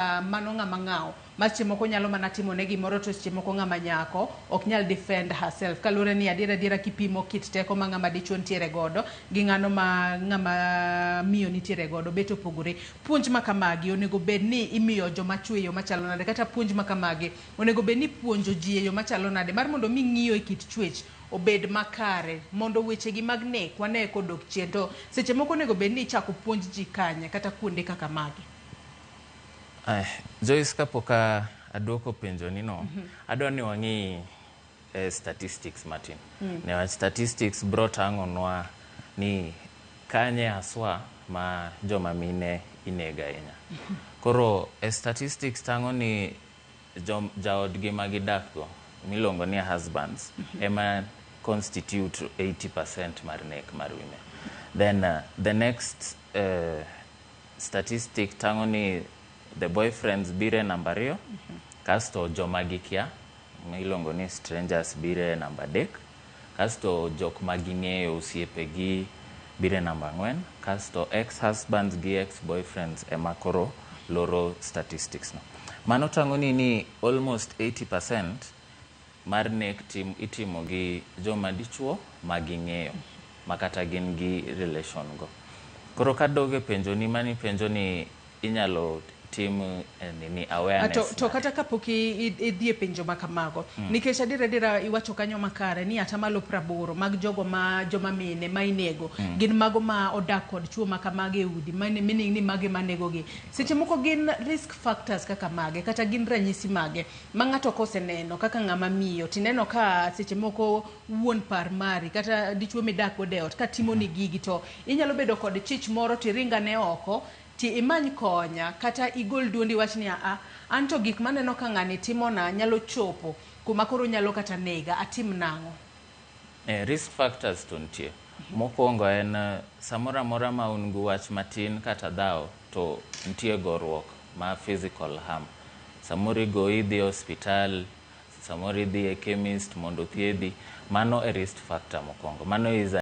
Mano ng'ama ng'awo ma seche moko nyalo mana timone gimoro, to seche moko ng'ama nyako ok nyal defend herself, kaluwore ni adiera adiera kipimo kit teko ma ng'ama dichuo nitiere godo gi ng'ano ma ng'ama miyo nitiere godo bet opogore. Puonj ma kamagi onego bed ni imiyo joma chuo e yo machalo nade, kata puonj ma kamagi onego bed ni ipuonjo ji e yo machalo nade mar mondo mi ng'iyo e kit chuech obed makare, mondo wechegi mag nek wane kodok chien? To seche moko onego bed ni ichako puonj ji kanye kata kuonde kaka magi? Joyce, kapok aduoko penjo ni no, adwa ni wang'i statistics matin. Newach statistics bro tang'onwa ni kanye haswa ma joma mine inego ahinya. Koro e statistics tang'o ni jaodgi ma gidak go miluongo ni husbands ema constitute 80% mar nek mar women. Then the next statistic tang'o ni the boyfriends biro e namba 2, kasto joma gikia miluongo ni strangers biro e namba 3, kasto jok ma ging'eyo, osiepegi, biro e namba 4, kasto ex husbands gi ex boyfriends ema koro loro statistics no. Mano tang'o ni almost 80% mar nek itimo gi joma dichuo ma ging'eyo ma kata gin gi relation go. Koro kadok e penjo ni mani penjo ni inyalo tim nini awareness To nade? Kata kapok idhi e penjo ma kamago, nikech adiera adiera iwacho kanyo makare ni 80% mag jogo ma joma mine ma inego gin mago ma odak kod chuo ma kamago e udi, meaning ni mage manegogi seche moko gin risk factors kaka mage, kata gin ranyisi mage ma ng'ato koseneno kaka ng'ama miyo tineno ka seche moko wuon par mari kata dichuo midak godo e ot ka timoni gigi, to inyalo bedo kod chich moro tiringane oko ti imany konya kata igol duondi wach ni, "Aa, an to gik maneno ka ng'ani timona nyalo chopo kuma koro nyalo kata nega, atim nang'o?" Risk factors to nitie. Mokwongo en samoro amora ma un gi wach matin kata dhawo to nitie goruok ma physical harm. Samoro igoyi, idhi e osiptal, samoro idhi e chemist mondo othiedhi. Mano e risk factor mokwongo. Mano is